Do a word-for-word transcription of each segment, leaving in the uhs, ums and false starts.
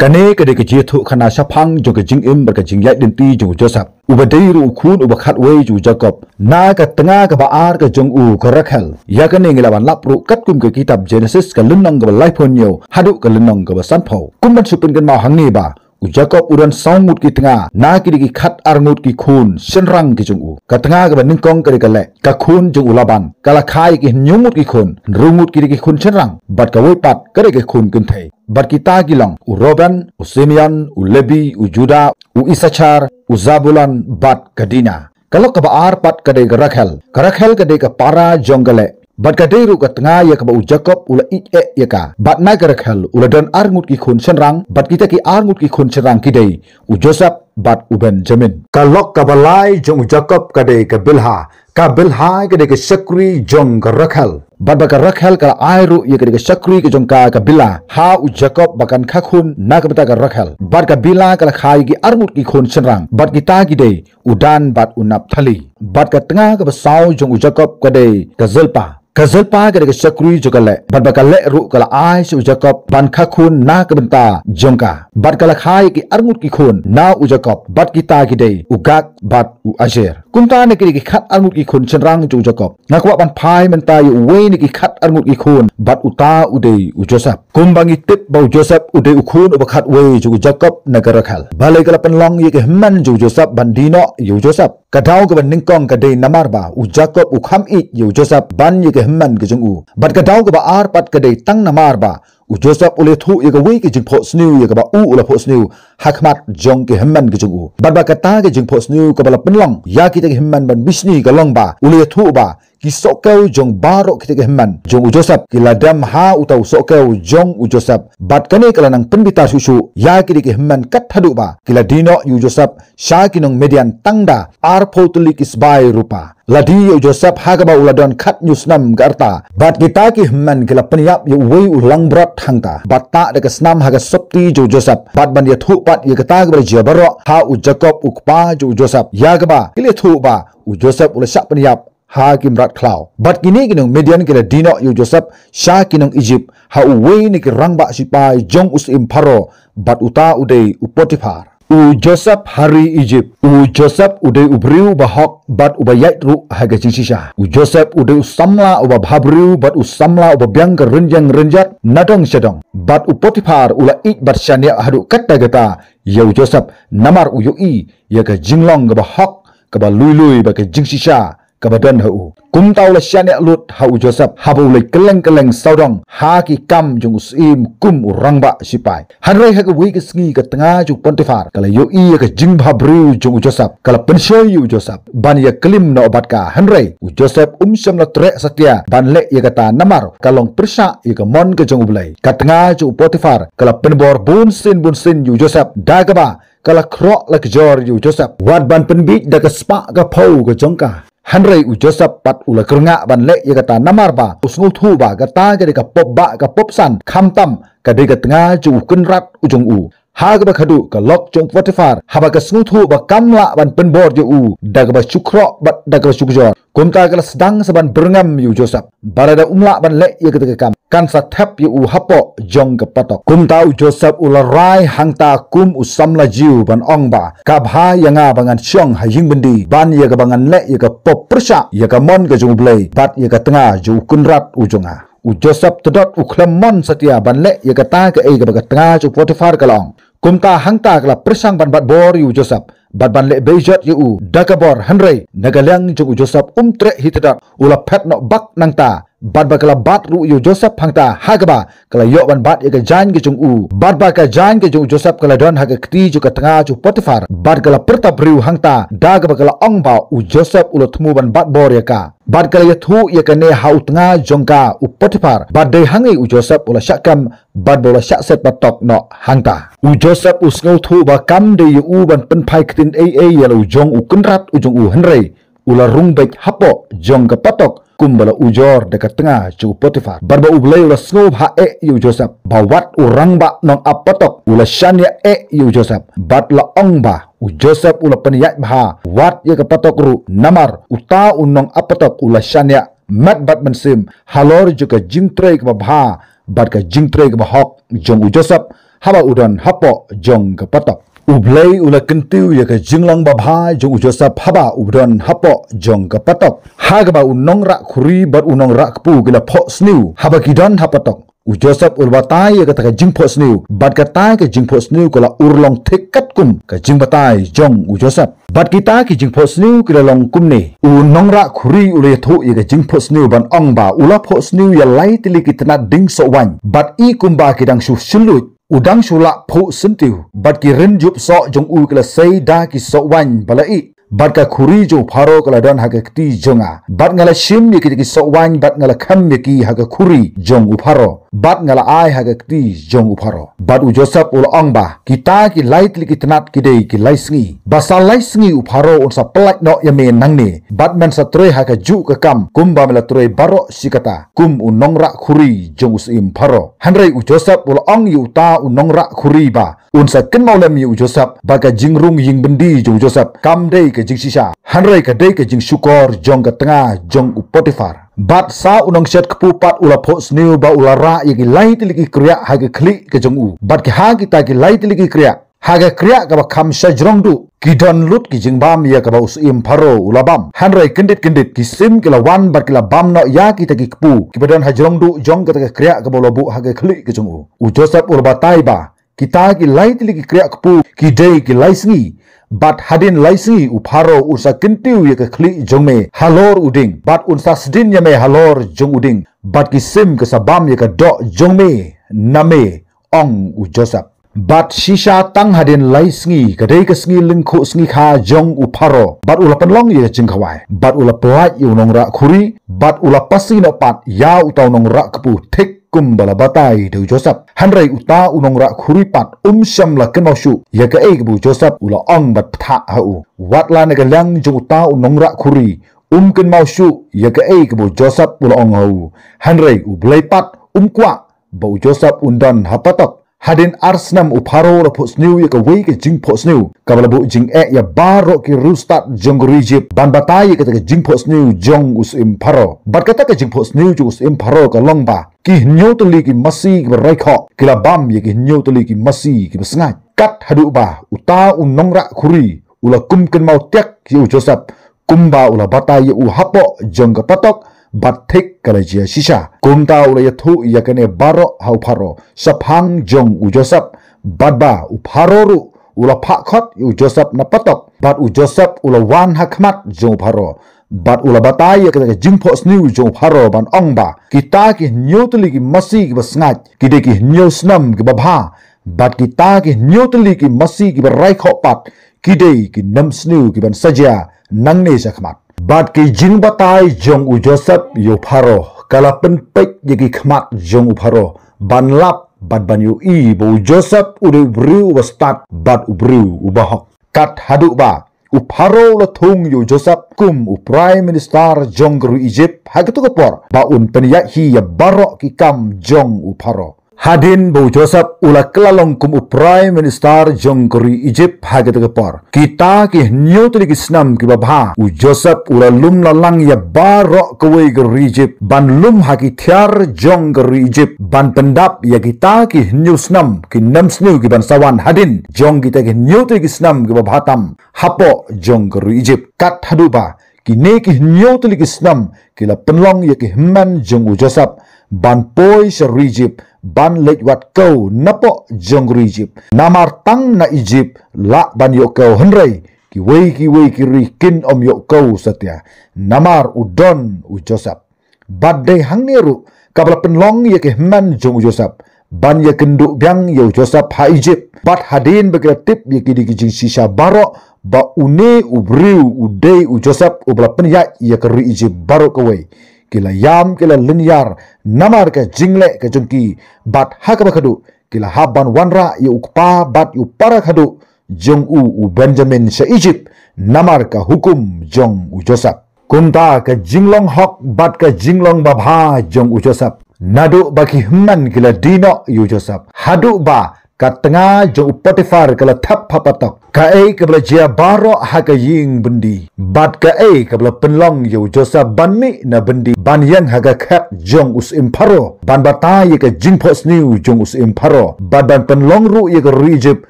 Kane ka dei ka jingïathuhkhana shaphang jong ka jingim bad ka jingïaid lynti jong u Joseph, uba dei ruh u khun uba khatwei jong u Jakob, na ka tnga kaba ar ka jong u ka Rakhel. Ïa kane ngi lah ban lap ruh katkum ka kitab Genesis ka lynnong kaba laiphew hynñiew haduh ka lynnong kaba sanphew. Kum ban shu pynkynmaw hangne ba u Jakob u don saw ngut ki tnga, na ki dei ki khat ar ngut ki khun shynrang ki jong u. Ka tnga kaba nyngkong ka dei ka Leh, ka khun jong u Laban, ka la kha ïa ki hynñiew ngut ki khun, hynriew ngut ki dei ki khun shynrang, bad kawei pat ka dei ka khun kynthei. Bad kita ki long u Reuben, u Simeon, u Lebi, u Judah, u Issachar, u Zabulon, bad ka Dinah. Ka lok kaba ar pat ka dei ka Rakhel. Ka Rakhel ka dei ka para jong ka Leh, bad ka dei ruh ka tnga ïa kaba u Jakob u la ïeit eh ïa ka. Bad na ka Rakhel u la don ar ngut ki khun shynrang, bad kita ki ar ngut ki khun shynrang ki dei u Joseph bad u Benjamin. Ka lok kaba lai jong u Jakob ka dei ka Bilhah. Ka Bilhah ka dei ka shakri jong ka Rakhel. Bad ba ka Rakhel ka la ai ruh ïa ka dei ka shakri ka jong ka, ka Bilhah, ha u Jakob ba kan kha khun na ka bynta ka Rakhel. Bad ka Bilhah ka la kha ïa ki ar ngut ki khun shynrang, bad kita ki dei u Dan bad u Naphtali. Bad ka tnga kaba saw jong u Jakob ka dei ka Zilpah. Ka Zilpah ka dei ka shakri jong ka Leh, bad ba ka Leh ruh ka la ai sha u Jakob ban kha khun na ka bynta jong ka. Bad ka la kha ïa ki ar ngut ki khun na u Jakob, bad kita ki dei u Gad bad u Asher. Kumta na ki dei ki khat ar ngut ki khun shynrang jong u Jakob. Nga kwah ban phai mynta ïa uwei na ki khat ar ngut ki khun, bad uta u dei u Joseph. Kumba ngi tip ba u Joseph u dei u khun uba khatwei jong u Jakob na ka Rakhel, balei ka la pynlong ïa ka hynmen jong u Joseph ban die noh ïa u Joseph? Ka daw kaba nyngkong ka dei namar ba u Jakob u kham ïeit ïa u Joseph ban ïa ka hynmen ka jong u. Bad ka daw kaba ar pat ka dei tang namar ba u Joseph u la ïathuh ïa kawei ka jingphohsniew ïa kaba u u la phohsniew ha khmat jong ka hynmen ka jong u. Bad ba kata ka jingphohsniew kaba la pynlong ïa kita ki hynmen ban bishni ka long ba u la ïathuh ba ki sohkiew jong baroh kita ki hynmen jong u Joseph ki la dem ha uta u sohkiew jong u Joseph. Bad kane ka la nang pynbitar shuh shuh ïa kita ki hynmen kat haduh ba ki la die noh ïa u Joseph sha ki nong Midian tang da arphew tylli ki sbai rupa. La die ïa u Joseph ha kaba u la don khathynñiew snem ka rta. Bad kita ki hynmen ki la pynïap ïa uwei u langbrot hangta, bad tah da ka snam ha ka sopti jong u Joseph, bad ban ïathuh pat ïa kata kaba la jia baroh ha u Jakob u kpa jong u Joseph, ïa kaba ki la ïathuh ba u Joseph u la shah pynïap ha ki mrad khlaw. Bad kine ki nong Midian ki la die noh ïa u Joseph sha ki nong Ijipt, ha uwei na ki rangbah shipai jong u syiem Pharaoh bad uta u dei u Potiphar. U Joseph ha ri Ijipt. U Joseph u dei u briew ba hok bad uba ïaid ruh ha ka jingshisha. U Joseph u dei u samla uba bha briew bad u samla uba biang ka rynïeng rynïat na dong sha dong. Bad u Potiphar u la ïeit bad shaniah haduh katta katta ïa u Joseph namar u ïohi ïa ka jinglong kaba hok, kaba lui lui bad ka jingshisha kaba don ha u. Kumta u la shaniah lut ha u Joseph haba u leit kylleng kylleng sawdong ha ki kam jong u syiem kum u rangbah shipai. Hynrei ha kawei ka sngi ka tnga jong u Potiphar ka la ïohi ïa ka jingbha briew jong u Joseph, ka la pynshoi ïa u Joseph ban ïa klim noh bad ka. Hynrei u Joseph um shym la treh satia ban leh ïa kata namar ka long pyrshah ïa ka mon ka jong U Blei. Ka tnga jong u Potiphar ka la pynbor bunsien bunsien ïa u Joseph da kaba ka la khroh la kjor ïa u Joseph, wat ban pynbiej da ka spah ka phew ka jong ka. Hynrei u Joseph pat u la kyrngah ban leh ïa kata namar ba u sngewthuh ba kata ka dei ka pop ba ka pop san, khamtam ka dei ka tnga jong u kynrad u jong u. Ha kaba khadduh ka lok jong u Potiphar haba ka sngewthuh ba kam lah ban pynbor ïa u da kaba shu khroh bad da kaba shu kjor, kumta ka la sdang sa ban byrngem ïa u Joseph. Bad lada um lah ban leh ïa kata ka kam, kan sa thep ïa u hapoh jong ka patok. Kumta u Joseph u la rai hangta kum u samla Jiw ban ong ba ka bha ïa nga ba ngan shong ha ïing byndi ban ïa kaba ngan leh ïa ka pop pyrshah ïa ka mon ka jong U Blei bad ïa ka tnga jong u kynrad u jong nga. U Joseph tdot u khlem mon satia ban leh ïa kata kaei kaba ka tnga jong u Potiphar ka la ong. Kumta hangta ka la pyrshang ban bat bor ïa u Joseph bad ban leh beijot ïa u da ka bor, hynrei na ka liang jong u Joseph um treh hi tdot, u la phet noh bak nangta. Bad ba ka la bat ruh ïa u Joseph hangta ha kaba ka la ïoh ban bat ïa ka jaiñ ka jong u. Bad ba ka jaiñ ka jong u Joseph ka la don ha ka kti jong ka tnga jong u Potiphar. Bad ka la pyrta briew hangta da kaba ka la ong ba u Joseph u la thmu ban bat bor ïa ka. Bad ka la ïathuh ïa kane ha u tnga jong ka u Potiphar. Bad dei hangne u Joseph u la shah kem bad ba u la shah set patok noh hangta. U Joseph u sngewthuh ba kam dei ïa u ban pynphai ktien ei ei ïa la u jong u kynrad u jong u, hynrei u la rung beit hapoh jong ka patok kumba la ujor da ka tnga jong u Potiphar. Bad ba U Blei u la sngewbha eh ïa u Joseph, ba wat u rangbah nongap patok u la shaniah eh ïa u Joseph. Bad la ong ba u Joseph u la pynïaid bha wat ïa ka patok ruh, namar uta u nongap patok u la shaniah met bad mynsiem halor jong ka jingtrei kaba bha bad ka jingtrei kaba hok jong u Joseph haba u don hapoh jong ka patok. U Blei u la kyntiew ïa ka jinglong babha jong u Joseph haba u don hapoh jong ka patok, ha kaba u nongrah khuri bad u nongrah kpu ki la phohsniew haba ki don ha patok. U Joseph u la batai ïa kata ka jingphohsniew, bad kata ka jingphohsniew ka la urlong thik katkum ka jingbatai jong u Joseph. Bad kita ki jingphohsniew ki la long kumne: u nongrah khuri u la ïathuh ïa ka jingphohsniew ban ong ba u la phohsniew ïa lai tylli ki tnat dieng soh waiñ, bad i kumba ki dang shu shylluid, u dang shu lah phuh syntiew, bad ki rynjup soh jong u ki la sei da ki soh waiñ ba la ih. Bad ka khuri jong u Pharaoh ka la don ha ka kti jong nga, bad nga la shim ïa kita ki soh waiñ bad nga la khem ïa ki ha ka khuri jong u Pharaoh, bad nga la ai ha ka kti jong u Pharaoh. Bad u Joseph u la ong ba kita ki lai tylli ki tnat ki dei ki lai sngi, ba sa lai sngi u Pharaoh un sa pyllait noh ïa me nangne, bad men sa trei ha kajuh ka kam kumba me la trei baroh shi katta kum u nongrah khuri jong u syiem Pharaoh. Hynrei u Joseph u la ong ïa uta u nongrah khuri ba un sa kynmaw lem ïa u Joseph, ba ka jingrung ïing byndi jong u Joseph kam dei ka jingshisha, hynrei ka dei ka jingshukor jong ka tnga jong u Potiphar. Bad sa u nongshet kpu pat u la phohsniew ba u la rah ïa ki lai tylli ki kriah ha ka khlieh ka jong u, bad ki ha kita ki lai tylli ki kriah, ha ka kriah kaba kham shajrong duh, ki don lut ki jingbam ïa kaba u syiem Pharaoh u la bam. Hynrei kyndit kyndit ki sim ki la wan bad ki la bam noh ïa kita ki kpu kiba don hajrong duh jong kata ka kriah kaba u la buh ha ka khlieh ka jong u. U Joseph u la batai ba kita ki lai tylli ki kriah kpu ki dei ki lai sngi. Bad hadien lai sngi u Pharaoh un sa kyntiew ïa ka khlieh jong me halor u dieng, bad un sa sdien ïa me halor jong u dieng, bad ki sim ki sa bam ïa ka doh jong me na me, ong u Joseph. Bad shisha tang hadien lai sngi, ka dei ka sngi lyngkhuh sngi kha jong u Pharaoh, bad u la pynlong ïa ka jingkhawai, bad u la pyllait ïa u nongrah khuri, bad u la phasi noh pat ïa uta u nongrah kpu thik kumba la batai da u Joseph. Hynrei uta u nongrah khuri pat um shym la kynmaw shuh ïa kaei kaba u Joseph u la ong bad phah ha u. Wat la na ka liang jong uta u nongrah khuri um kynmaw shuh ïa kaei kaba u Joseph u la ong ha u. Hynrei U Blei pat um kwah ba u Joseph un don ha patok. Hadien ar snem u Pharaoh u la phohsniew ïa kawei ka jingphohsniew kaba la buh jingeh ïa baroh ki riewstad jong ka ri Ijipt, ban batai ïa kata ka jingphohsniew jong u syiem Pharaoh. Bad kata ka jingphohsniew jong u syiem Pharaoh ka long ba ki hynñiew tylli ki masi kiba raikhoh ki la bam ïa ki hynñiew tylli ki masi kiba sngaid. Kat haduh ba uta u nongrah khuri u la kum kynmaw tiak ïa u Joseph, kumba u la batai ïa u hapoh jong ka patok, bad thik ka la jia shisha. Kumta u la ïathuh ïa kane baroh ha u Pharaoh shaphang jong u Joseph, bad ba u Pharaoh ruh u la phah khot ïa u Joseph na patok, bad u Joseph u la wan ha khmat jong u Pharaoh, bad u la batai ïa kata ka jingphohsniew jong u Pharaoh ban ong ba kita ki hynñiew tylli ki masi kiba sngaid ki dei ki hynñiew snem kiba bha, bad kita ki hynñiew tylli ki masi kiba raikhoh pat ki dei ki nongshun ki ban sa jia nangne shakhmat. Bad ki jingbatai jong u Joseph ïa u Pharaoh ka la pynpeit ïa ki khmat jong u Pharaoh ban lap bad ban ïohi ba u Joseph u dei u briew uba stad bad u briew uba hok. Kat haduh ba u Pharaoh u la thung ïa u Joseph kum u Prime Minister jong ka ri Ijipt ha kato ka por, ba un pynïaid hi ïa baroh ki kam jong u Pharaoh. Hadien ba u Joseph u la kylla long kum u Prime Minister jong ka ri Ijipt ha kato ka por, kita ki hynñiew tylli ki snem kiba bha, u Joseph u la lum la lang ïa baroh kawei ka ri Ijipt, ban lum ha ki thiar jong ka ri Ijipt, ban pyndap ïa kita ki hynñiew snem ki nongshun ki ban sa wan hadien jong kita ki hynñiew tylli ki snem kiba bha tam hapoh jong ka ri Ijipt. Kat haduh ba kine ki hynñiew tylli ki snem ki la pynlong ïa ki hynmen jong u Joseph ban poi sha ri Ijipt ban leit wad kew napoh jong ka ri Ijipt. Namar tang na Ijipt lah ban ïoh kew, hynrei kiwei kiwei ki ri kin ym ïoh kew satia, namar u don u Joseph. Bad dei hangne ruh kaba la pynlong ïa ki hynmen jong u Joseph ban ïakynduh biang ïa u Joseph ha Ijipt. Bad hadien ba ki la tip ïa kine ki jingshisha baroh, ba une u briew u dei u Joseph uba la pynïaid ïa ka ri Ijipt baroh kawei, ki la ïam, ki la lynñiar namar ka jingleh ka jong ki, bad ha kaba khadduh ki la hap ban wanrah ïa u kpa bad ïa u para khadduh jong u, u Benjamin, sha Ijipt namar ka hukum jong u Joseph. Kumta ka jinglong hok bad ka jinglong babha jong u Joseph, naduh ba ki hynmen ki la die noh ïa u Joseph, haduh ba ka tnga jong u Potiphar ka la thep ha patok, Kaei kaba la jia baroh ha ka ïing byndi, bad kaei kaba la pynlong ïa u Joseph ban mih na byndi ban ïeng ha ka khet jong u syiem Pharaoh, ban batai ïa ka jingphohsniew jong u syiem Pharaoh, bad ban pynlong ruh ïa ka ri Ijipt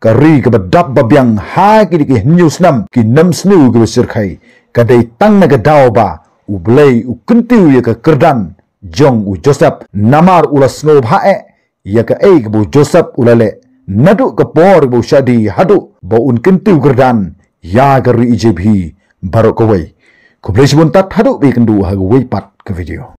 ka ri kaba dap ba biang ha kine ki hynñiew snem ki nym sniew kiba shyrkhei, ka dei tang na ka daw ba U Blei u kyntiew ïa ka kyrdan jong u Joseph, namar u la sngewbha eh ïa kaei kaba u Joseph u la leh, naduh ka por ba u shah die haduh ba un kyntiew kyrdan ïa ka ri Ijipt hi baroh kawei. Khublei shibun tad, haduh ba ïakynduh ha kawei pat ka video.